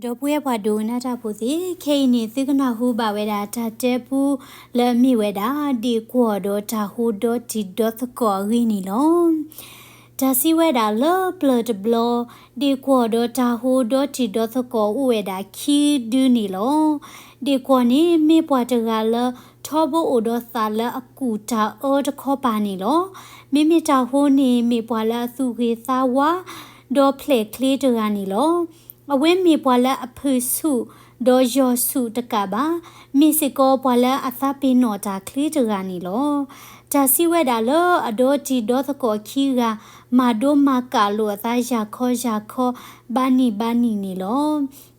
ဒီပုၢ်ဝဲၢ်ပှၤဒိကနၣ်တၢ်ဖိသ့ၣ်, ခဲအံၤန့ၣ် သုကနၢ်ဟူဘၣ်ဝဲဒၣ်တၢ်တဲပူ လၢအမ့ၢ်ဝဲဒၣ် ဒ့ၣ်ကွီၢ်ဒီးတၤဟိဒီတံၤဒီသကိးအဂ့ၢ်န့ၣ်လီၤ. တၢ်စံးဝဲဒၣ်လၢပျၢၤတဘျီ, ဒ့ၣ်ကွီၢ်ဒီးတၤဟိဒီတံၤဒီသကိးအိၣ်ဝဲဒၣ်ခံဒုန့ၣ်လီၤ. ဒ့ၣ်ကွီၢ်န့ၣ်မ့ၢ်ပှၤတဂၤလၢ ထီဘိအိၣ်ဒီးသးလၢအကူၣ်တၢ်အၢတခီပၤန့ၣ်လီၤ. မ့မ့ၢ်တၤဟိန့ၣ် မ့ၢ်ပှၤလၢအသူၣ်ဂ့ၤသးဝါ ဒီးဖျဲၣ်ချ့တဂၤန့ၣ်လီၤ. အဝဲမ့ၢ်ပှၤလၢအဖုးဆူၣ် ဒီးယီၢ်ဆူၣ်တကးဘၣ်, မ့ၢ်စ့ၢ်ကီးပှၤလၢအသးပ့ၤနီၣ်တၢ်ချ့တဂၤန့ၣ်လီၤ. တၢ်စံးဝဲဒၣ်လၢအဒီတံၤဒီသကိးခံဂၤ မၤဒိမၤကၣ်လိာ်အသးယၤခီယၤခီ ဘၣ်နံၣ်ဘၣ်နံၣ်န့ၣ်လီၤ.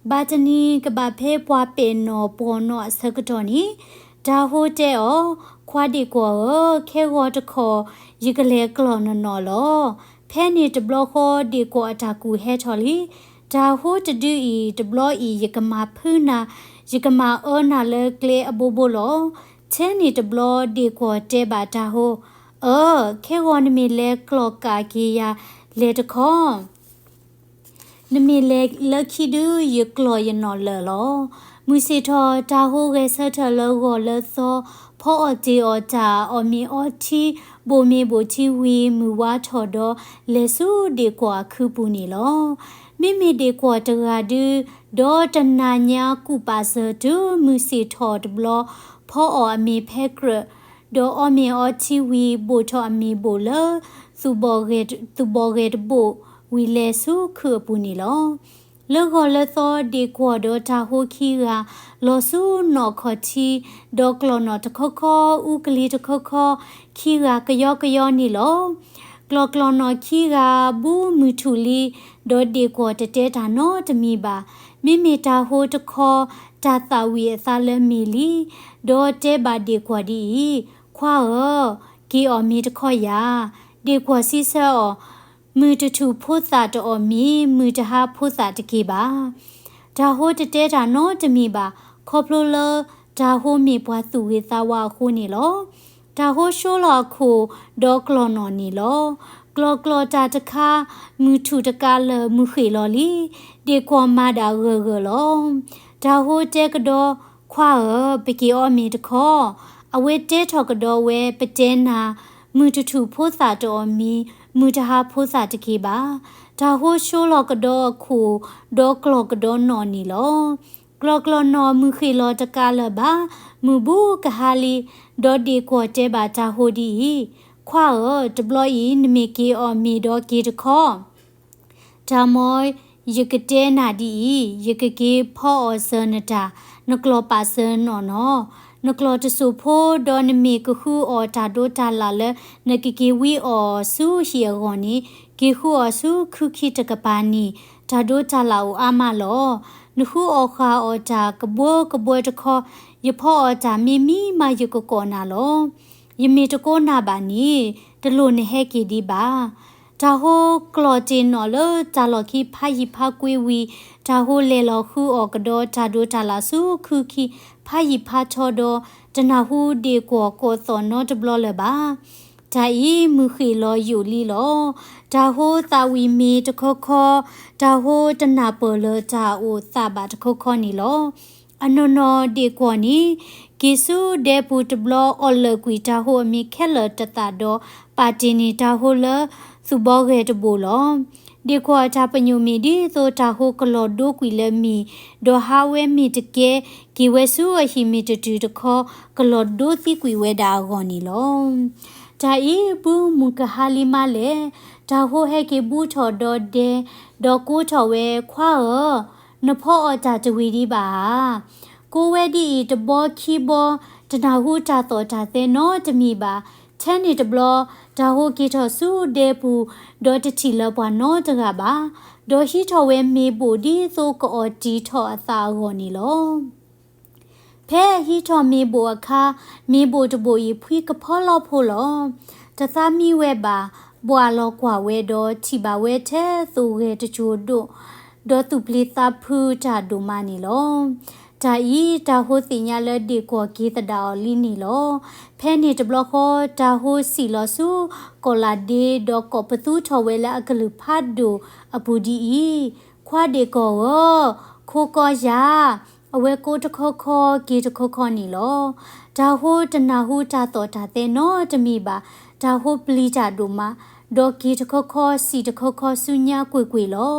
ဘၣ်တနံၤကဘၣ်ဖဲပှၤပဲာ်နီၣ်ပှီၢ်နီၣ်အဆၢကတီၢ်န့ၣ်, တၤဟိတဲအီၤ, ခွါဒ့ၣ်ကွီၢ်ဧၢ, ခဲဂီၤတခီ ယကလဲၤကျီၢ်နနီၣ်လီၤ. ဖဲန့ၣ်တဘျီဃီဒ့ၣ်ကွီၢ်အတၢ်ကူၣ်ဟဲထီၣ်လံ. တၤဟိတဒုအံၤ တဘျီအံၤယကမၤဖုးနၤ, ယကမၤအၢနၤလၢကျဲအဘိဘိလီၤ. ထဲန့ၣ်တဘျီဒ့ၣ်ကွီၢ်တဲဘၣ်တၤဟိ, အၢ, ခဲဂီၤနမ့ၢ်လဲၤကျီၢ်ကၣ်က့ၤယၤလဲၤတခီ နမ့ၢ်လဲၤလၢခံဒု ယကျီၢ်ယနီၣ်လၢာ်လီၤ. မုၢ်ဆ့ၣ်ထီၣ် တၤဟိဂဲၤဆၢထၢၣ်လၢဂီၤလၢသီ, ဖီအီၣ်တ့ၢ်အီၣ်တၢ်, အီၣ်မ့ၤအီထံ, ဘိၣ်မ့ၤဘိၣ်ထံဝံၤ မုၢ်ဝါထီၣ်ဒီး လဲၤဆူဒ့ၣ်ကွီၢ်အခူပူၤန့ၣ်လီၤ. မ့မ့ၢ်ဒ့ၣ်ကွီၢ်တဂၤဒု, ဒီးတနၤညါကူၣ်ပာ်စၢၤတုၤမုၢ်ဆ့ၣ်ထီၣ်တဘျီ, ဖီအီၣ်အမ့ၤဖဲကြၢး, ဒီးအီၣ်မ့ၤအီထံဝံၤ ဘိၣ်ထီၣ်အမ့ၤဘိၣ်လၢ သူၣ်ဘီၣ်ဂဲၤတဘိၣ်ဝံၤလဲၤဆူခုအပူၤန့ၣ်လီၤ. လၢဂီၤလၢသီ ဒ့ၣ်ကွီၢ်ဒီးတၤဟိခံဂၤ လီၤဆူနီၣ်ခီၣ်ထံ, ဒီးကျီၢ်နီၣ်တခီခီ အူကလံၤတခီခီ, ခံဂၤကယီကယီန့ၣ်လီၤ. ကျီၢ်ကျီၢ်နီၣ်ခံဂၤ ဘူးမုၢ်ထူၣ်လံ, ဒီးဒ့ၣ်ကွီၢ်တတဲတၢ်နီတမံၤဘၣ်. မ့မ့ၢ်တၤဟိတခီ တၢ်သၣ်ဝံၤအသးလၢမ့ၤလံ, ဒီးတဲဘၣ်ဒ့ၣ်ကွီၢ်ဒ်အံၤ, ခွါဧၢ, က့ၤအီၣ်မ့ၤတခီယၤ. ဒ့ၣ်ကွီၢ်စံးဆၢအီၤ, မုၢ်တထူၣ်ဖိသၣ်တအီၣ်မ့ၤ, မုၢ်တဟါဖိသၣ်တက့ၤဘၣ်. တၤဟိတတဲတၢ်နီတမံၤဘၣ်, ခီဖျိလၢတၤဟိမ့ၢ်ပှၤသူၣ်ဂ့ၤသးဝါအဃိန့ၣ်လီၤ. တၤဟိဆှိလီၤအခိၣ်, ဒီးကျီၢ်နီၣ်န့ၣ်လီၤ. ကျီၢ်ကျီၢ်တၢ်တခါ, မုၢ်ထူၣ်တကးလၢာ်မုၢ်ဃ့ၢ်လီၤလံ. ဒ့ၣ်ကွီၢ်မၤဒၣ်ဂၢၢ်ဂၢၢ်လီၤ. တၤဟိတဲကဒီး, ခွါဧၢ, ပက့ၤအီမ့ၤတခီ. အဝဲတဲထီၣ်ကဒီးဝဲ, ပတဲနၤ, မုၢ်တထူၣ်ဖိသၣ်တအီၣ်မ့ၤ, မုၢ်တဟါဖိသၣ်တက့ၤဘၣ်. တၤဟိဆှိလီၤကဒီးအခိၣ်, ဒီးကျီၢ်ကဒီးနီၣ်န့ၣ်လီၤ. ကျီၢ်ကျီၢ်နီၣ်မုၢ်ဃ့ၢ်လီၤတကးလၢာ်ဘၣ်, မုၢ်ဘူးကဟါလံ. ဒီးဒ့ၣ်ကွီၢ်တဲဘၣ်တၤဟိဒ်အံၤ, ခွါဧၢ, တဘျီအံၤနမ့ၢ်က့ၤအီၣ်မ့ၤဒီးက့ၤတခီ တၢ်မီ, ယကတဲနၤဒ်အံၤ, ယကက့ၤဖီအီၣ်စၢၤနတၢ်, နကျီၢ်ပာ်စၢၤနီၣ်နီၣ်, နကျီၢ်တစိၢ်ဖိ, ဒီးနမ့ၢ်ကဃုအီၣ်တၢ်ဒိတၢ်လၣ်လၢ နကက့ၤဝံအီၣ်ဆူဟံၣ်အဂီၢ်န့ၣ်, က့ၤဃုအီၣ်ဆူခုခံတကပၤန့ၣ်, တၢ်ဒိတၢ်လၣ်အိၣ်အါမးလီၤ. နဃုအီၣ်ဃာ်အီၣ်တၢ်ကဘှၢကဘှၢတခီ, ယဖီအီၣ်တၢ်မ့မံမးယကကိးနၤလီၤ. ယမ့ၢ်တကိးနၤဘၣ်န့ၣ်, တလိၣ်နဟဲက့ၤဒံးဘၣ်. တၤဟိကျီၢ်တ့ၢ်နီၣ်လၢတၢ်လီၢ်ခံဖးယံၤဖးကွ့ဝံၤ, တၤဟိလဲၤလီၤဃုအီၣ်ကဒီးတၢ်ဒိတၢ်လၣ်ဆူခုခံဖးယံၤဖးထီဒီး, တနၢ်ဟူဒ့ၣ်ကွီၢ်ကိးသီၣ်နီတဘျီလၢၤဘၣ်. တၢ်အံၤမုၢ်ဃ့ၢ်လီၤယိာ်လံလီၤ. တၤဟိသၣ်ဝံၤမ့ၤတခီခီ, တၤဟိတနၢ်ပၢၢ်လၢၤတၢ်အိၣ်သးဘၣ်တခီခီန့ၣ်လီၤ. အနီၢ်နီၢ်ဒ့ၣ်ကွီၢ်န့ၣ်, က့ၤဆူဒဲပူၤတဘျီ အီၣ်လၢာ်ကွံာ်တၤဟိအမ့ၤခဲလၢာ်တသးဒီး ပာ်တ့ၢ်န့ၢ်တၤဟိလၢသူၣ်ဘီဂဲၤတဘိၣ်လီၤ. ဒ့ၣ်ကွီၢ်အတၢ်ပညိၣ်မ့ၢ်ဒ်သိးတၤဟိကလီၤဒိကွံာ်လၢမ့ၤ, ဒီးဟါဝဲမ့ၢ်တကဲ, က့ၤဝဲဆူအဟံၣ်မ့ၢ်တတုၤတခီ, ကလီၤဒိသံကွံာ်ဝဲဒၣ်အဂီၢ်န့ၣ်လီၤ. တၢ်အံၤဘူးမုၢ်ကဟါလံမးလဲၣ်. တၤဟိဟဲက့ၤဘူးထီၣ်ဒီးဒဲ, ဒီးကိးထီၣ်ဝဲ, ခွါဧၢ, နဖီအီၣ်တၢ်တဝံၤဒံးဘၣ်ဧါ. ကိးဝဲဒ်အံၤတဘီခံဘီ, တနၢ်ဟူတၢ်သီၣ်တၢ်သဲနီတမံၤဘၣ်. ထဲန့ၣ်တဘျီ, တၤဟိက့ၤထီၣ်ဆူဒဲပူၤ, ဒီးတထံၣ်လၢၤပှၤနီတဂၤဘၣ်. ဒီးဟံးထီၣ်ဝဲမ့ၤဘိၣ်ဒ်သိးကအီၣ်တံၢ်ထီၣ်အသးအဂီၢ်န့ၣ်လီၤ. ဖဲအဟံးထီၣ်မ့ၤဘိၣ်အခါ, မ့ၤဘိၣ်တဘိၣ်အံၤဖှံကဖီလီဖိလီၤ. တသးမံဝဲဘၣ်, ဘှၣ်လီၤကွၢ်ဝဲဒီးထံၣ်ဘၣ်ဝဲထဲသိၣ်ဂဲၤတစိၤဒိၣ်, ဒီးသူၣ်ပျံၤသးဖုးတၢ်ဒိၣ်မးန့ၣ်လီၤ. တၢ်အံၤ, တၤဟိသ့ၣ်ညါလၢဒ့ၣ်ကွီၢ်က့ၤသဒၣ်အီၤလံန့ၣ်လီၤ. ဖဲန့ၣ်တဘျီဃီ, တၤဟိစံၣ်လီၤဆူကီၢ်လၣ်ဒ့, ဒီးကိးပသူထီၣ်ဝဲလၢအကလုၢ်ဖးဒိၣ်အပူၤဒ်အံၤ, ခွါဒ့ၣ်ကွီၢ်ဧၢ, ခိကီယၤ, အဝဲကိတခီခီ က့ၤတခီခီန့ၣ်လီၤ. တၤဟိတနၢ်ဟူတၢ်သီၣ်တၢ်သဲနီတမံၤဘၣ်. တၤဟိပျံၤတၢ်ဒိၣ်မး, ဒီးက့ၤတခီခီစံၣ်တခီခီဆူညါကွ့ၢ်ကွ့ၢ်လီၤ.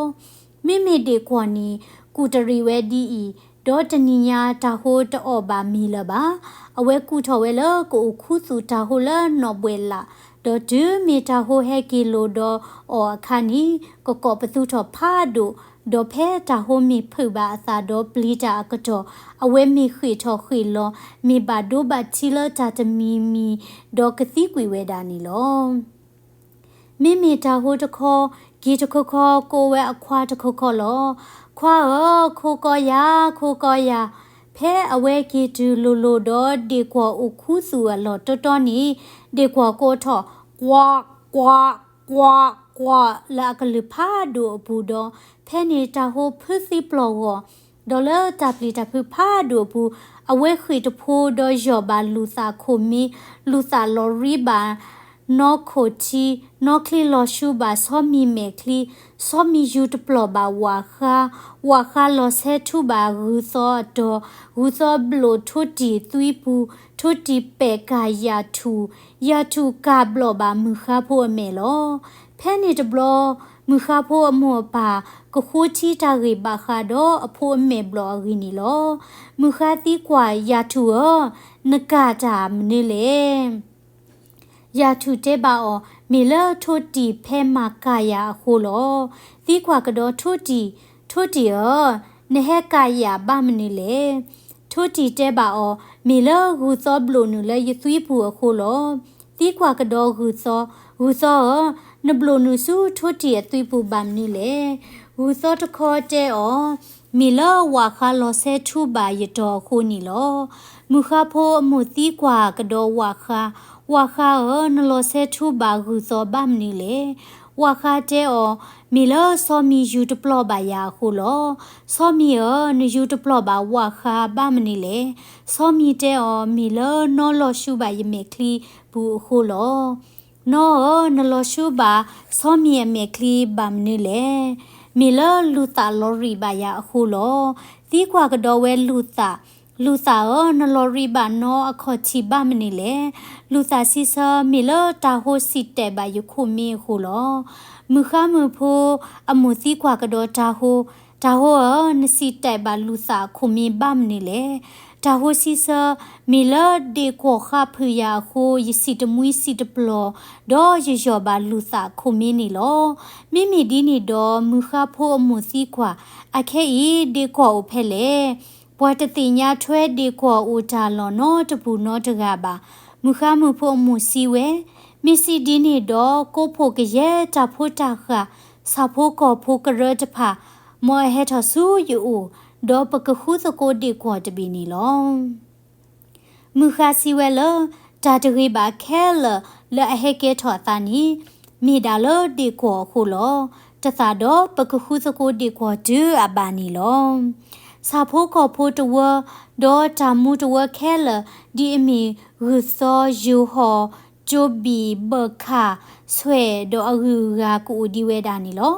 မ့မ့ၢ်ဒ့ၣ်ကွီၢ်န့ၣ် ကူၣ်တရံးဝဲဒ်အံၤ, ဒီးတနံၤညါတၤဟိတအီၣ်ဘၣ်မ့ၤလၢၤဘၣ်. အဝဲကူၣ်ထီၣ်ဝဲလၢကအိၣ်ခူသူၣ်တၤဟိလၢနီၣ်ဘှဲးလး, ဒီးတုၤမ့ၢ်တၤဟိဟဲက့ၤလိၤဒီးအီၣ်အခါန့ၣ် ကကိးပသူထီၣ်ဖးဒိၣ်, ဒီးဖဲတၤဟိမ့ၢ်ဖုးဘၣ်အသးဒီးပျံၤတၢ်အကတီၢ်, အဝဲမ့ၢ်ဃ့ၢ်ထီၣ်ဃ့ၢ်လီၤ, မ့ၢ်ဘၣ်ဒိဘၣ်ထံးလၢတၢ်တမံၤမံၤ, ဒီးကသံကွံာ်ဝဲဒၣ်န့ၣ်လီၤ. မ့မ့ၢ်တၤဟိတခီ, က့ၤတခီခီကိးဝဲအခွါတခီခီလီၤ. ခွါဧၢ, ခိကီယၤ, ခိကီယၤ. ဖဲအဝဲက့ၤတုၤလိၤလိၤဒီးဒ့ၣ်ကွီၢ်အိၣ်ခူသူၣ်အလီၢ်တီတီန့ၣ်, ဒ့ၣ်ကွီၢ်ကိးထီၣ် ကွး, ကွး, ကွး, ကွး လၢအကလုၢ်ဖးဒိၣ်အပူၤဒီး, ဖဲန့ၣ်တၤဟိဖုသံပျီၢ်ဂီၢ်, ဒီးလၢတၢ်ပျံၤတၢ်ဖုးဖးဒိၣ်အပူၤ, အဝဲဃ့ၢ်တဖိဒီးယီၢ်ဘၣ်လူၤသးခိၣ်မ့ၢ်, လူၤသးလီၤရံဘၣ် နီခိၣ်ထံ, နီချံလီၤဆူဘၣ်ဆီမံၤမဲာ်ချံ, ဆီမံၤယူၤတပျီၢ်ဘၣ်ဝၣ်ဃါ, ဝၣ်ဃါလီၤဆဲထူဘၣ်ဂုၢ်သီအတီၤ, ဂုၢ်သီဘျိၣ်ထိတံၢ်သွံပူၤ, ထိတံၢ်ပဲာ်ကၢ်ယၣ်ထူၣ်, ယၣ်ထူၣ်ကၢ်ဘျီၣ်ဘၣ်မုၢ်ဃါဖိအမဲာ်လီၤ. ဖဲန့ၣ်တဘျီ, မုၢ်ဃါဖိအမိၢ်အပၢ် ကဃိထံတၢ်ဂ့ၢ်ဘၣ်ဃးဒီးအဖိအမဲာ်ဘျီၣ်အဂ့ၢ်န့ၣ်လီၤ. မုၢ်ဃါသံကွၢ်ယၣ်ထူၣ်ဧၢ, နကၢ်တၢ်မနုၤလဲၣ်. ယၣ်ထူၣ်တဲဘၣ်အီၤ, မ့ၢ်လၢထိတံၢ်ဖဲမၤကၢ်ယၣ်အဃိလီၤ. သံကွၢ်ကဒီးထိတံၢ်, ထိတံၢ်ဧၢ, နဟဲကၢ်ယၣ်ဘၣ်မနုၤလဲၣ်. ထိတံၢ်တဲဘၣ်အီၤ, မ့ၢ်လၢဂုၢ်သီဘျိၣ်နုာ်လၢယသွံပူၤအဃိလီၤ. သံကွၢ်ကဒီးဂုၢ်သီ, ဂုၢ်သီဧၢ, နဘျိၣ်နုာ်ဆူထိတံၢ်အသွံပူၤဘၣ်မနုၤလဲၣ်. ဂုၢ်သီတခီတဲအီၤ, မ့ၢ်လၢဝၣ်ဃါလီၤဆဲထူဘၣ်ယတီၤအဃိန့ၣ်လီၤ. မုၢ်ဃါဖိအမိၢ်သံကွၢ်ကဒီးဝၣ်ဃါ, ဝၣ်ဃါဧၢ, နလီၤဆဲထူဘၣ်ဂုၢ်သီဘၣ်မနုၤလဲၣ်. ဝၣ်ဃါတဲအီၤ, မ့ၢ်လၢဆီမံၤယူၤတပျီၢ်ဘၣ်ယၤအဃိလီၤ. ဆီမံၤဧၢ, နယူၤတပျီၢ်ဘၣ်ဝၣ်ဃါဘၣ်မနုၤလဲၣ်. ဆီမံၤတဲအီၤ, မ့ၢ်လၢနီလီၤဆူဘၣ်ယမဲာ်ချံပူၤအဃိလီၤ. နီဧၢ, နလီၤဆူဘၣ်ဆီမံၤအမဲာ်ချံဘၣ်မနုၤလဲၣ်. မ့ၢ်လၢလူၤသၣ်လီၤရံးဘၣ်ယၤအဃိလီၤ. သံကွၢ်ကဒီးဝဲလူၤသၣ်, လူၤသၣ်ဧၢ, နလီၤရံးဘၣ်နီအခီၣ်ထံးဘၣ်မနုၤလဲၣ်. လူၤသၣ်စံးဆၢ, မ့ၢ်လၢတၤဟိစံၣ်တဲာ်ဘၣ်ယခိၣ်မ့ၢ်အဃိလီၤ. မုၢ်ဃါမုၢ်ဖိအမိၢ်သံကွၢ်ကဒီးတၤဟိ, တၤဟိဧၢ, နစံၣ်တဲာ်ဘၣ်လူၤသၣ်အခိၣ်မ့ၢ်ဘၣ်မနုၤလဲၣ်. တၤဟိစံးဆၢ, မ့ၢ်လၢဒ့ၣ်ကွီၢ်ဃါဖုးယၤအဃိ ယစံၣ်တမှံစံၣ်တပျီၢ်, ဒီးယယီၢ်ဘၣ်လူၤသၣ်အခိၣ်မ့ၢ်န့ၣ်လီၤ. မ့မ့ၢ်ဒ်န့ၣ်ဒီး မုၢ်ဃါဖိအမိၢ်သံကွၢ်, အခဲအံၤ ဒ့ၣ်ကွီၢ်အိၣ်ဖဲလဲၣ်. ပှၤတသ့ၣ်ညါထွဲဒ့ၣ်ကွီၢ်အိၣ်တၢ်လီၢ်နီတပူၤနီတဂၤဘၣ်. မုၢ်ဃါမုၢ်ဖိအမိၢ်စံးဝဲ, မ့ၢ်စံးဒ်န့ၣ်ဒီး ကိးဖှိၣ်ကယဲၢ်တၢ်ဖိတၢ်ဃၢ်, ဆၣ်ဖိကီၢ်ဖိကရၢတဖၣ်, မ်အဟဲထီၣ်ဆူယအိၣ်, ဒီးပကဃုသကိးဒ့ၣ်ကွီၢ်တဘ့ၣ်န့ၣ်လီၤ. မုၢ်ဃါစံးဝဲလၢ တၢ်တဂ့ၤဘၣ်ခဲလၢာ်လၢအဟဲကဲထီၣ်အသးန့ၣ် မ့ၢ်ဒၣ်လၢဒ့ၣ်ကွီၢ်အဃိလီၤ. တသးဒီးပကဃုသကိးဒ့ၣ်ကွီၢ်တုၤအဘၣ်န့ၣ်လီၤ. ဆၣ်ဖိကီၢ်ဖိတဝၢ ဒီးတၢ်မူတဝၢခဲလၢာ် ဒ်အမ့ၢ်ဂုၢ်သီ, ယိၤဟီၣ်, ကၠိဘံၣ်, ဘၢၣ်ခၣ်, ဆွဲၣ် ဒီးအဂုၤအဂၤကအိၣ်ဒံးဝဲဒၣ်န့ၣ်လီၤ.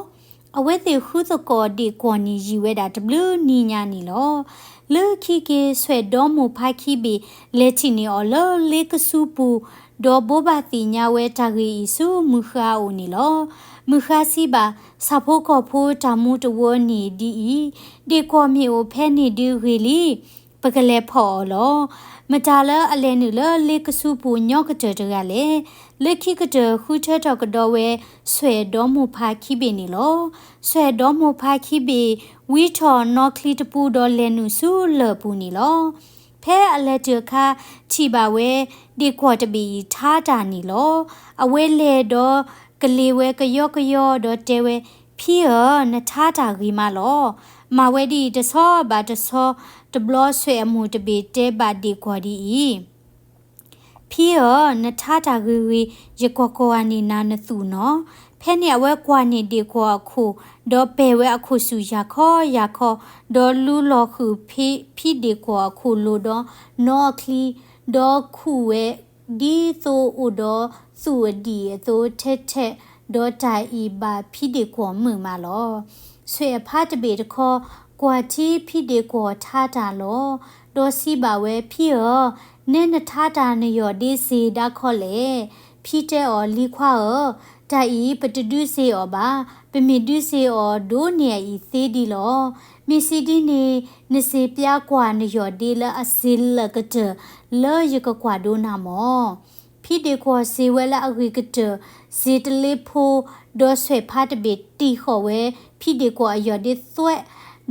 အဝဲသ့ၣ်ဃုသကိးဒ့ၣ်ကွီၢ်န့ၣ်ယံာ်ဝဲဒၣ်တဘျုးနံၤညါန့ၣ်လီၤ. လၢခံက့ၤ ဆွဲၣ်ဒီမိၢ်ဖါခံဘ့ၣ် လဲၤထံၣ်န့ၢ်အီၤလၢလ့ကဆူပူၤ, ဒီးဘိးဘၣ်သ့ၣ်ညါဝဲတၢ်ဂ့ၢ်အံၤဆူမုၢ်ဃါအအိၣ်န့ၣ်လီၤ. မုၢ်ဃါစံးဘၣ် ဆၣ်ဖိကီၢ်ဖိတၢ်မူတဝၢန့ၣ်ဒ်အံၤ, ဒ့ၣ်ကွီၢ်မ့ၢ်အိၣ်ဖဲန့ၣ်ဒုးဂ့ၤလံ, ပကလဲၤဖီၣ်အီၤလီၤ. မတၤလၢအလဲၤနုာ်လၢလ့ကဆူပူၤညီကတၢၢ်တဂၤလဲၣ်. လၢခံကတၢၢ်ဃုထၢထီၣ်ကဒီးဝဲ ဆွဲၣ်ဒီမိၢ်ဖါခံဘ့ၣ်န့ၣ်လီၤ. ဆွဲၣ်ဒီမိၢ်ဖါခံဘ့ၣ် ဝံထီၣ်နီၣ်ချံတပူၤဒီးလဲၤနုာ်ဆူလၢၢ်ပူၤန့ၣ်လီၤ. ဖဲအလဲၤတုၤအခါ ထံၣ်ဘၣ်ဝဲ ဒ့ၣ်ကွီၢ်တဘ့ၣ်အံၤထါတၢ်န့ၣ်လီၤ. အဝဲလဲၤဒီးကလ့ၤဝဲကယီကယီဒီးတဲဝဲ, ဖံဧၢ, နထါတၢ်ဂ့ၤမးလီၤ. မၤဝဲဒ်အံၤတဆီဘၣ်တဆီ, တဘျီဆွဲၣ်အမိၢ်တဘ့ၣ်တဲဘၣ်ဒ့ၣ်ကွီၢ်ဒ်အံၤ, ဖံဧၢ, နထါတၢ်ဂ့ၤဂ့ၤ, ယကွၢ်ကွၢ်ဂၤန့ၣ်နၤနသူၣ်နီၤ. ဖဲန့ၣ်အဝဲကွၢ်န့ၢ်ဒ့ၣ်ကွီၢ်အခိၣ်, ဒီးပဲာ်ဝဲအခိၣ်ဆူၣ်ယၤခီယၤခီ, ဒီးလူလီၤဃုာ်ဖံဒ့ၣ်ကွီၢ်အခိၣ်လိၤဒီးနီၣ်အချံ, ဒီးခူၣ်ဝဲဒ်သိးအိၣ်ဒီးသူၣ်အဒံၣ်အသိးထဲထဲ, ဒီးတၢ်အံၤဘၣ်ဖံဒ့ၣ်ကွီၢ်မုာ်မးလီၤ. ဆွဲၣ်အဖါတဘ့ၣ်တခီ, ကွၢ်ထံဖံဒ့ၣ်ကွီၢ်ထါတၢ်လီၤ. ဒီးစံးဘၣ်ဝဲ, ဖံဧၢ, နဲနထါတၢ်နယီၢ်ဒ့စ့ၢ်ဒၣ်ခီလဲၣ်. ဖံတဲအီၤ, လံၤခွါဧၢ, တၢ်အံၤပတဒုးစ့ၢ်အီၤဘၣ်. ပမ့ၢ်ဒုးစ့ၢ်အီၤဒိၣ်န့ၢ်အအံၤသ့ဒံးလီၤ. မ့ၢ်စံးဒ်န့ၣ်, နစ့ၢ်ပျၢ်ကွၢ်နယီၢ်ဒ့လၢအစ့ၢ်လၢာ်ကတၢၢ်လၢယကကွၢ်ဒိနၤမၢ်. ဖံဒ့ၣ်ကွီၢ်စ့ၢ်ဝဲလၢအဂ့ၤကတၢၢ် စ့ၢ်တလ့ဖိ, ဒီးဆွဲၣ်ဖးတဘ့ၣ်တံၢ်ဃီၣ်ဝဲ ဖံဒ့ၣ်ကွီၢ်အယီၢ်ဒ့သွဲး,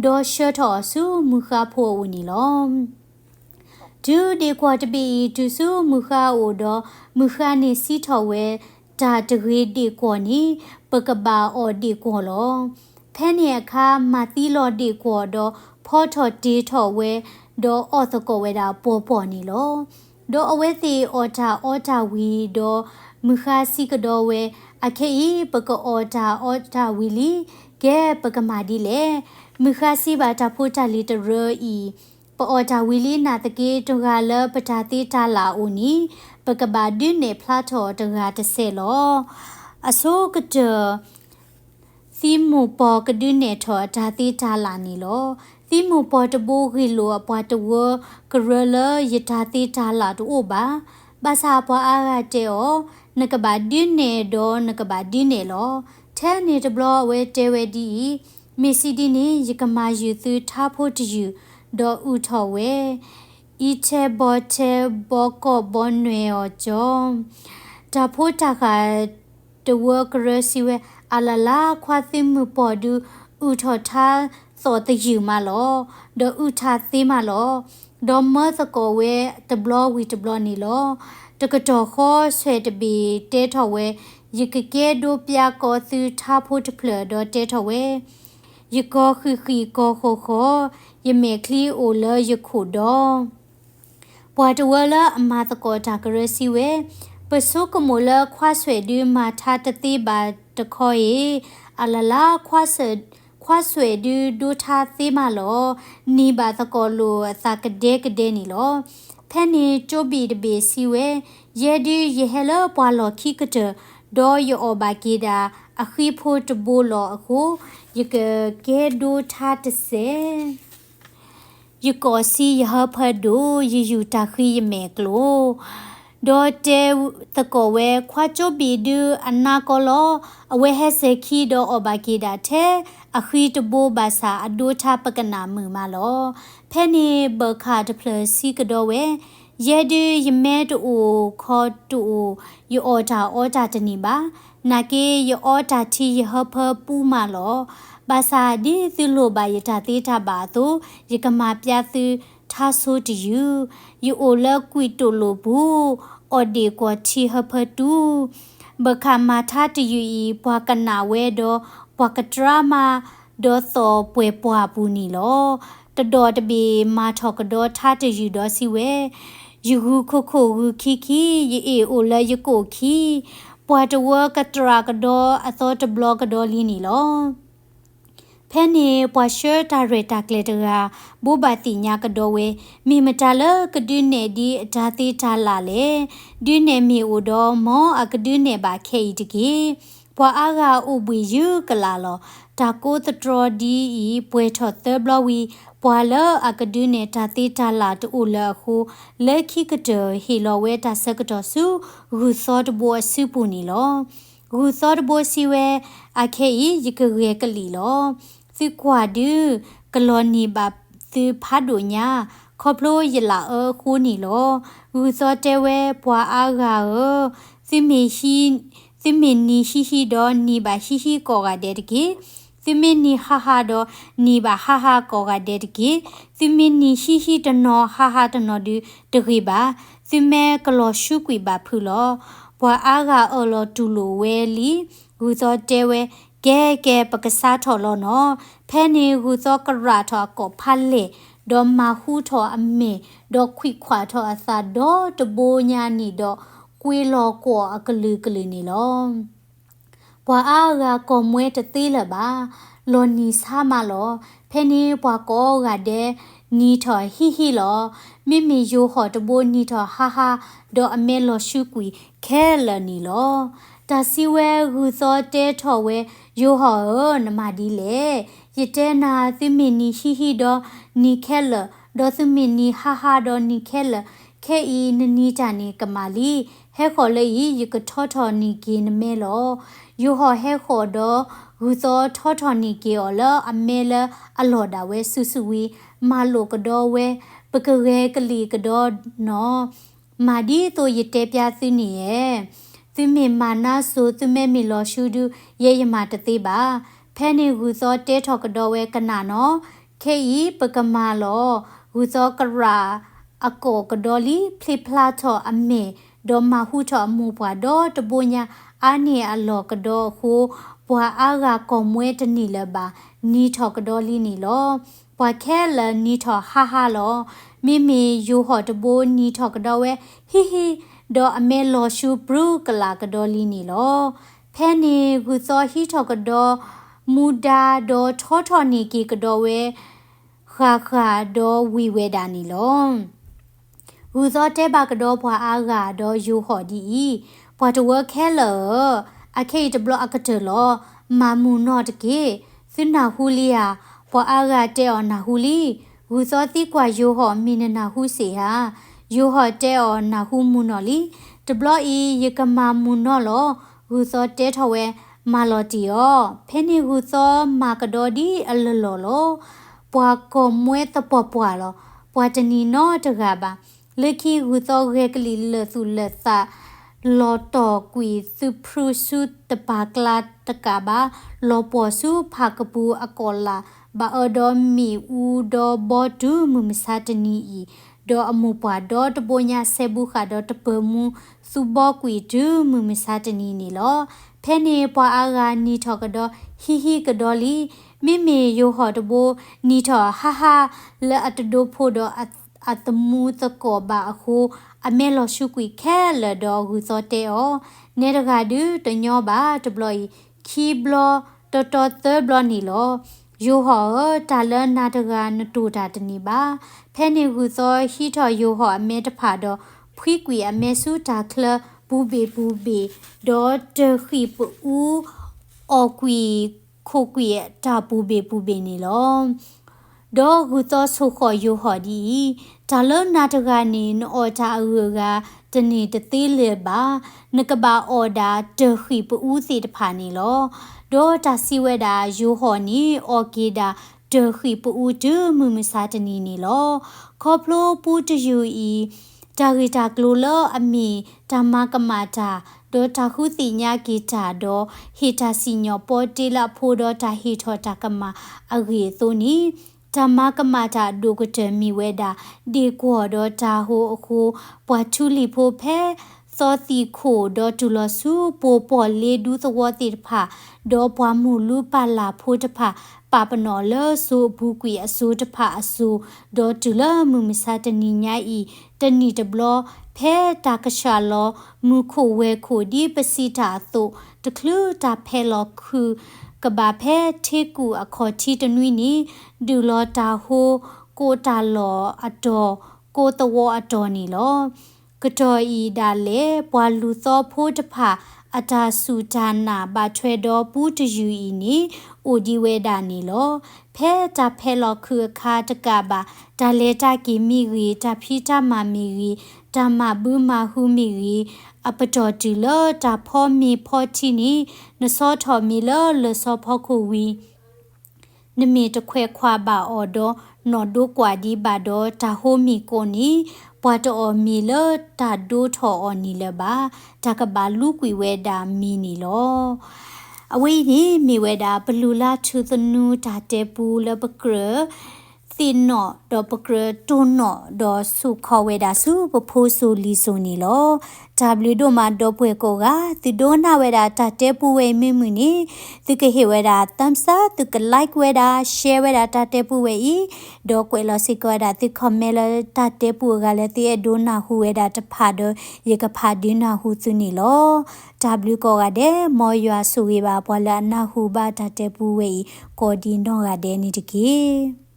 ဒီးဆှၢထီၣ်အီၤဆူမုၢ်ဃါဖိအအိၣ်န့ၣ်လီၤ. တုၤဒ့ၣ်ကွီၢ်တဘ့ၣ်အံၤတုၤဆူမုၢ်ဃါအအိၣ်ဒီး, မုၢ်ဃါန့ၣ်စံးထီၣ်ဝဲ, တၢ်တဂ့ၤဒ့ၣ်ကွီၢ်န့ၣ် ပကဘၣ်အီၣ်ဒ့ၣ်ကွီၢ်လီၤ. ဖဲန့ၣ်အခါ မၤသံလီၤဒ့ၣ်ကွီၢ်ဒီးဖီထီၣ်တ့ၢ်ထီၣ်ဝဲ, ဒီးအီၣ်သကိးဝဲဒၣ်ပီၤပီၤန့ၣ်လီၤ. ဒီးအဝဲသ့ၣ်အီၣ်တၢ်အီတၢ်ဝံၤဒီး, မုၢ်ဃါစံးကဒီးဝဲ, အခဲအံၤပကအီၣ်တၢ်အီတၢ်ဝံၤလံ, ကဲပကမၤဒ်လဲၣ်. မုၢ်ဃါစံးဘၣ်တၢ်ဖိတၢ်လံၤတရၢအံၤ, ပအီၣ်တၢ်ဝံၤလံနာ်သက့ တဂၤလၢပတၢ်သ့တၢ်လၢ်အအိၣ်န့ၣ်, ပကဘၣ်ဒုးနဲၣ်ဖျါထီၣ်တဂၤတစဲးလီၤ. အဆိကတၢၢ် သံမိၢ်ပှၢ်ကဒုးနဲၣ်ထီၣ်အတၢ်သ့တၢ်လၢ်န့ၣ်လီၤ. သံမိၢ်ပှၢ်တဘိဂ့ၢ်လိာ်အပှၤတဝၢကရၢလၢယတၢ်သ့တၢ်လၢ်တအိၣ်ဘၣ်. ဘၣ်ဆၣ်ပှၤအါဂၤတဲအီၤ, နကဘၣ်ဒုးနဲၣ်ဒီးနကဘၣ်ဒုးနဲၣ်လီၤ. ထဲန့ၣ်တဘျီအဝဲတဲဝဲဒ်အံၤ, မ့ၢ်စံးဒ်န့ၣ် ယကမၤယုာ်သုထါဖိတယုၢ်, ဒီးအုၣ်ထီၣ်ဝဲ, အံးထဲဘီထဲဘီကီၢ်ဘီနွဲၣ်အီၤကၠီ တၢ်ဖိတၢ်ဃာ်တဝၢကရၢစံးဝဲ, အလၢ်လၢ်ခွါသ့ၣ်မုၣ်ပှၢ်ဒုးအုၣ်ထီၣ်ထါသီၣ်တယုၢ်မးလီၤ. ဒီးအုၣ်ထါသ့မးလီၤ. ဒီးမၢသကိးဝဲတဘျီဝံၤတဘျီန့ၣ်လီၤ. တကတီၢ်ဃီဆွဲၣ်တဘ့ၣ်တဲထီၣ်ဝဲ, ယကကဲဒိပျၢ်ကီၢ်သုထါဖိတဖျၢၣ်ဒီးတဲထီၣ်ဝဲ ယကီၢ်ဃံးဃံးကီၢ်ဃီၤဃီၤ, ယမဲာ်ချံအိၣ်လၢယခိၣ်ဒီး ပှၤတဝၢလၢအမၤသကိးတၢ်ကရၢစံးဝဲ, ပဆိကမိၣ်လၢခွါဆွဲၣ်ဒုးမၤထါတသ့ဘၣ်တခီအံၤ, အလၢ်လၢ်ခွါဆွဲၣ်ဒုးဒိထါသ့မးလီၤ. နံၤဘၣ်သကိးလိာ်အသးကဒဲကဒဲန့ၣ်လီၤ. ဖဲန့ၣ်ကၠိဘ့ၣ်တဘ့ၣ်စံးဝဲ, ယဲဒုးယဟဲလၢပှၤလီၢ်ခံကတၢၢ်, ဒီးယအီၣ်ဘၣ်က့ၤဒၣ်အဃံဖိတဘိလီၤအဃိ, ယကကဲဒိထါတစဲး ယကီၢ်ဆံးယဟၢဖၢဒိၣ်, ယယူၢ်တၢ်ဃံယမဲာ်ကျိၤ, ဒီးတဲသကိးဝဲ, ခွါကၠိဘ့ၣ်ဒုးအနါကီလီၤ. အဝဲဟဲစဲၤခံဒီးအီၣ်ဘၣ်က့ၤဒၣ်ထဲအဃံတဘိဘၣ်ဆၣ်အဒိထါပကနၣ်မုာ်မးလီၤ. ဖဲန့ၣ်ဘၢၣ်ခၣ်တဖျၢၣ်စံးကဒီးဝဲ, ယဲဒုးယမဲတအိၣ်ခီတအိၣ်, ယအီၣ်တၢ်အီတၢ်တန့ၢ်ဘၣ်. နာ်က့ယအီတၢ်ထံယဟၢဖၢပူမးလီၤ. ဘၣ်ဆၣ်ဒ်သုလိၣ်ဘၣ်ယတၢ်သ့တၢ်ဘၣ်အသိး, ယကမၤပျၢ်သုထါဆိတယုၢ်, ယအိၣ်လၢကွံာ်တိာ်လိာ်ပူၤ, အီၣ်ဒ့ၣ်ကွီၢ်ထံဟၢဖၢတူၢ် ဘၢၣ်ခၣ်မၤထါတယုၢ်အံၤ, ပှၤကနၣ်ဝဲဒီးပှၤကတြါမၤ, ဒီးသီၣ်ပှဲၤပှၢ်ပူၤန့ၣ်လီၤ. တဒီၣ်တဘ့ၣ်မၤထီၣ်ကဒီးထါတယုၢ်ဒီးစံးဝဲ, ယဂုၤခိခိၣ်ဂုၤခံခံ, ယအ့ၣ်အိၣ်လၢယကိၣ်ခံ, ပှၤတဝၢကတြၢ်ကဒီးအသီတဘျီကဒီးလံန့ၣ်လီၤ. ဖဲန့ၣ်ပှၤဆှၢတၢ်ရဲၣ်တၢ်ကျဲၤတဂၤ ဘိးဘၣ်သ့ၣ်ညါကဒီးဝဲ, မ့ၢ်မတၤလၢကဒုးနဲၣ်ဒ်အတၢ်သ့တၢ်လၢ်လဲၣ်. ဒုးနဲၣ်မ့ၢ်အိၣ်ဒီး မ်အကဒုးနဲၣ်ဘၣ်ခဲအံၤတက့ၢ်. ပှၤအါဂၤအိၣ်ဘှံးယုၢ်ကလာ်လီၤ. တၢ်ကိးသတြီၤဒ်အံၤ ပှဲၤထီၣ်သၢဘျီဝံၤ, ပှၤလၢအကဒုးနဲၣ်တၢ်သ့တၢ်လၢ်တအိၣ်လၢအဃိ, လၢခံကတၢၢ်ဟ့ၣ်လီၤဝဲတၢ်ဆၢကတီၢ်ဆူ ဂုၢ်သီတဘိအစုပူၤန့ၣ်လီၤ. ဂုၢ်သီတဘိစံးဝဲ, အခဲအံၤယကဂဲၤကလံၣ်လီၤ. သုကွၢ်ဒုး, ကလီၤနံၤဘၣ်သုဖးဒိၣ်ညါ, ခီဖျိယလၢအၢအဃိန့ၣ်လီၤ. ဂုၢ်သီတဲဝဲ, ပှၤအါဂၤဧၢ, သုမ့ၢ် သုမ့ၢ်နံၤဟံးဟံးဒီး နံၤဘၣ်ဟံးဟံးကိးဂၤဒဲးတက့ၢ်. သုမ့ၢ်နံၤဟါဟါဒီး နံၤဘၣ်ဟါဟါကိးဂၤဒဲးတက့ၢ်. သုမ့ၢ်နံၤဟံးဟံးတနီၤ ဟါဟါတနီၤဒုးတဂ့ၤဘၣ်. သုမ့ၢ်ကလီၤဆူကွံာ်ဘၣ်ဖုးလီၤ. ပှၤအါဂၤအၢၣ်လီၤတူၢ်လိာ်ဝဲလံ. ဂုၢ်သီတဲဝဲ, ကဲကဲ ပကစးထီၣ်လီၤနီၤ. ဖဲန့ၣ်ဂုၢ်သီကရၣ်ထီၣ်အကိာ်ဖးလဲၢ်, ဒီးမၤဟူထီၣ်အမဲာ်, ဒီးခွံၣ်ခွးထီၣ်အသးဒီတဘိညါနံၣ်ဒီး ကွ့လီၤကွီၢ်အကလုာ်ကလုာ်န့ၣ်လီၤ. ပှၤအါဂၤကိာ်မွဲတသ့လၢၤဘၣ်. လီၤနံၤဆါမးလီၤ. ဖဲန့ၣ်ပှၤကိးဂၤဒဲးနံၤထီၣ်ဟံးဟံးလီၤ. မ့မ့ၢ်ယိၤဟီၣ်တဘိနံၤထီၣ်ဟါဟါ, ဒီးအမဲလီၤဆူကွံာ်ခဲလၢာ်န့ၣ်လီၤ. တၢ်စံးဝဲဂုၢ်သီတဲထီၣ်ဝဲ, ယိၤဟီၣ်ဧၢ, နမၤဒ်လဲၣ်. ယတဲနၤ, သုမ့ၢ်နံၤဟံးဟံးဒီးနံၤခဲလၢာ်, ဒီးသုမ့ၢ်နံၤဟါဟါဒီးနံၤခဲလၢာ်, ခဲအံၤနနံၤတၢ်န့ၣ်ကမၣ်လံ. ဟဲဃီၤလၢအံၤ, ယကထီထီၣ်န့ၢ်က့ၤနမဲလီၤ. ယိၤဟီၣ်ဟဲဃီၤဒီး ဂုၢ်သီထီထီၣ်န့ၢ်က့ၤအီၤလၢအမဲလၢအလီၢ်ဒၣ်ဝဲစုာ်စုာ်ဝံၤ, မၤလိာ်ကဒီးဝဲ, ပကဂဲၤကလံၣ်ကဒီးနီၢ် မၤဒ်သိးယတဲပျါသုန့ၣ်ဧါ. သုမ့ၢ်မၤနါစိၤသုမဲမ့ၢ်လီၤဆူဒု, ယဲယမၤတသ့ဘၣ်. ဖဲန့ၣ်ဂုၢ်သီတဲထီၣ်ကဒီးဝဲ, ကနၣ်နီၢ်, ခဲအံၤပကမၤလီၤ. ဂုၢ်သီကရၣ်အကိာ်ကဒီးလံ, ဖျ့ဖျါထီၣ်အမဲာ်, ဒီးမၤဟူထီၣ်အမိၢ်ပှၢ်ဒီတဘိညါ, အါန့ၢ်အလီၢ်ကဒီးအဃိ, ပှၤအါဂၤကိာ်မွဲတန့ၢ်လၢၤဘၣ်, နံၤထီၣ်ကဒီးလံန့ၣ်လီၤ. ပှၤခဲလၢာ်နံၤထီၣ်ဟါဟါလီၤ. မ့မ့ၢ်ယိၤဟီၣ်တဘိနံၤထီၣ်ကဒီးဝဲ, ဟံးဟံး, ဒီးအမဲလီၤဆူပြူကလးကဒီးလံန့ၣ်လီၤ. ဖဲန့ၣ်ဂုၢ်သီဟံးထီၣ်ကဒီးမူဒါ, ဒီးထီထီၣ်န့ၢ်က့ၤကဒီးဝဲ ဃၣ်ဃၣ်ဒီးဝံၤဝဲဒၣ်န့ၣ်လီၤ. ဂုၢ်သီတဲဘၣ်ကဒီးပှၤအါဂၤဒီးယိၤဟီၣ်ဒ်အံၤ, ပှၤတဝၢခဲလၢာ်ဧၢ, အခဲအံၤတဘျီအကတၢၢ်လီၤ. မၤမုာ်နီၢ်တက့ၢ်. သုနၢ်ဟူလံဧါ. ပှၤအါဂၤတဲအီၤ, နၢ်ဟူလံ. ဂုၢ်သီသံကွၢ်ယိၤဟီၣ်, မ့ၢ်နနၢ်ဟူစ့ၢ်ဧါ. ယိၤဟီၣ်တဲအီၤ, နၢ်ဟူမုာ်နီၢ်လံ. တဘျီအံၤယကမၤမုာ်နီၢ်လီၤ. ဂုၢ်သီတဲထီၣ်ဝဲ, မၤလီၤတ့ၢ်အီၤ. ဖဲန့ၣ်ဂုၢ်သီမၤကဒီးဒ်အလီၢ်လီၢ်လီၤ. ပှၤကိာ်မွဲသပှၢ်ပှၢ်လီၤ. ပှၤတန့ၢ်နီတဂၤဘၣ်. လၢခံဂုၢ်သီဂဲၤကလံၣ်လၢာ်သူၣ်လၢာ်သး, လီၤတီၢ်ကွံာ်သုဖရုဆူတပၤကျါတကးဘၣ်, လီၤပှီၢ်ဆူဖးကပူၤအကီၢ်လာ်, ဘၣ်အၢဒီးမ့ၣ်အူဒီဘီတုၤမုၢ်မဆါတနံၤအံၤ, ဒီးအမိၢ်ပှၢ်ဒီတဘိညါဆဲးဘုဃာ်ဒီးတပၢၤမူသူဘီကွံာ်တုၤမုၢ်မဆါတနံၤန့ၣ်လီၤ. ဖဲန့ၣ်ပှၤအါဂၤနံၤထီၣ်ကဒီးဟံးဟံးကဒီးလံ. မ့မ့ၢ်ယိၤဟီၣ်တဘိနံၤထီၣ်ဟါဟါလၢအတဒိဖိဒီးအသမူသကိးဘၣ်အဃိ, အမဲလီၤဆူကွံာ်ခဲလၢာ်ဒီးဂုၢ်သီတဲအီၤ, နဲတဂၤဒုးတညီဘၣ်. တဘျီအံၤ, ခံဘျီ, တီတီသၢဘျီန့ၣ်လီၤ. ယိၤဟီၣ်ဧၢ, တၢ်လၢနၤတဂၤနတိၢ်တၢ်တန့ၢ်ဘၣ်. ဖဲန့ၣ်ဂုၢ်သီဟံးထီၣ်ယိၤဟီၣ်အမဲတဖၣ်ဒီး ဖှံကွံာ်အမဲဆူတၢ်ချၢပူၤဘ့ၣ်ပူၤဘ့ၣ်, ဒီးတၢၢ်ဃံၣ်ပအူ အီၣ်ကွံာ်ခိၣ်ကွံာ်တၢ်ပူၤဘ့ၣ်ပူၤဘ့ၣ်န့ၣ်လီၤ. ဒီးဂုၢ်သီဆိၣ်ဃီၣ်ယိၤဟီၣ်ဒ်အံၤ, တၢ်လၢနၤတဂၤန့ၣ် နအီၣ်တၢ်အဂုၤအဂၤတန့ၢ်တသ့လၢၤဘၣ်. နကဘၣ်အီၣ်ဒၣ်တၢၢ်ဃံၣ်ပအူသ့ၣ်တဖၣ်န့ၣ်လီၤ. ဒီးတၢ်စံးဝဲဒၣ်, ယိၤဟီၣ်န့ၣ်အီၣ်က့ၤဒၣ်တၢၢ်ဃံၣ်ပအူတုၤမုၢ်မဆါတနံၤန့ၣ်လီၤ. ခီဖျိပူတယုၢ်အံၤ တၢ်ဂ့ၢ်တၢ်ကျိၤလၢအမ့ၢ်တၢ်မၤကမၣ်တၢ်, ဒီးတၢ်ဃုသ့ၣ်ညါက့ၤတၢ်, ဒီးဟ့ၣ်တၢ်စံၣ်ညီၣ်ပီတ့လၢအဖိဒီးတၢ်ဟ့ၣ်ထီၣ်တၢ်ကမၣ်အဂ့ၢ်အသိးန့ၣ်, တၢ်မၤကမၣ်တၢ်အဒိၣ်ကတၢၢ်မ့ၢ်ဝဲဒၣ် ဒ့ၣ်ကွီၢ်ဒီးတၤဟိအဃိ, ပှၤထူလံၤဖိဖဲသီသံၣ်ခိၣ်ဒီးတုၤလီၤဆူပိာ်ပီၣ်လ့ဒူသဝီသ့ၣ်တဖၣ်, ဒီးပှၤမုၢ်လူပၢ်လၢ်ဖိတဖၣ် ပာ်ပနီၣ်လၢစိၤအပူၤကွံာ်အစိၤတဖၣ်အစိၤ, ဒီးတုၤလၢမုၢ်မဆါတနံၤညါအံၤ, တနံၣ်တဘျီ, ဖဲတၢ်ကဆှၣ်လီၤမုၢ်ခိၣ်ဝဲၢ်ခိၣ်ဒ်ပစံးတၢ်အသိး, တချုးတၢ်ဖဲလီၤခုၣ်ကဘၣ်ဖဲထ့ကူၣ်အခီၣ်ထံးတနွံန့ၣ်, ဒုးလီၤတၤဟိကိးတၢ်လီၢ်အတီၢ်, ကိးသဝီအတီၢ်န့ၣ်လီၤ. ကတီၢ်အံၤဒၣ်လဲာ် ပှၤလူၤသီဖိတဖၣ် အတၢ်စူၢ်တၢ်နာ်ဘၣ်ထွဲဒီးပူတယုၢ်အံၤန့ၣ် အိၣ်ဒံးဝဲဒၣ်န့ၣ်လီၤ. ဖဲတၢ်ဖဲလီၤခုၣ်အခါတကးဘၣ်, တၢ်လဲၤတၢ်က့ၤမ့ၢ်ဂ့ၤ, တၢ်ဖံးတၢ်မၤမ့ၢ်ဂ့ၤ, တၢ်မၤဘုမၤဟုမ့ၢ်ဂ့ၤ, အပတီၢ်တုၤလၢတၢ်ဖီမ့ၤဖီထံန့ၣ်, နဆီထီၣ်မ့ၤလၢလၢၢ်ဆီဖီခိၣ်ဝံၤ နမ့ၢ်တခွဲးခွါဘၣ်အီၤဒီး နီၢ်ဒိကွၢ်ဒံးဘၣ်ဒီးတၢ်ဟိမ့ၤကိးန့ၣ်, ပှၤတအီၣ်မ့ၤလၢတၢ်ဒိထီၣ်အီၤန့ၣ်လၢၤဘၣ်. တၢ်ကဘၣ်လူကွံာ်ဝဲဒၣ်မ့ၤန့ၣ်လီၤ. အဝဲအံၤန့ၣ်မ့ၢ်ဝဲဒၣ် ပလူၤလါထူသနူတၢ်တဲပူလၢပကြၢး သ့ၣ်နီၣ်ဒီးပကြၢးတိၢ်နီၣ်ဒီးဆိၣ်ခီဝဲဒၣ်ဆူပဖိစိၤလံၤစိၤန့ၣ်လီၤ. တၢ်ဘျုးဒိၣ်မးဒီပုၢ်ဝဲၢ်ကိးဂၤ, သုဒိကနၣ်ဝဲဒၣ်တၢ်တဲပူဝဲအံၤမ့ၢ်မုာ်န့ၣ်, သုကဟ့ၣ်ဝဲဒၣ် thumbs up, သုက like ဝဲဒၣ်, share ဝဲဒၣ်တၢ်တဲပူဝဲအံၤ, ဒီးကွဲးလီၤစ့ၢ်ကီးဝဲဒၣ်သု comment လၢတၢ်တဲပူအဂၤလၢသုအဲၣ်ဒိးနၢ်ဟူဝဲဒၣ်တဖၣ်ဒီး ယကဖးဒုးနၢ်ဟူသုန့ၣ်လီၤ. တၢ်ဘျုးကိးဂၤဒဲး, မ်ယွၤဆိၣ်ဂ့ၤဘၣ်ပှၤလၢအနၢ်ဟူဘၣ်တၢ်တဲပူဝဲအံၤ ကိးဒံးနီၢ်ဂၤဒဲးန့ၣ်တက့ၢ်.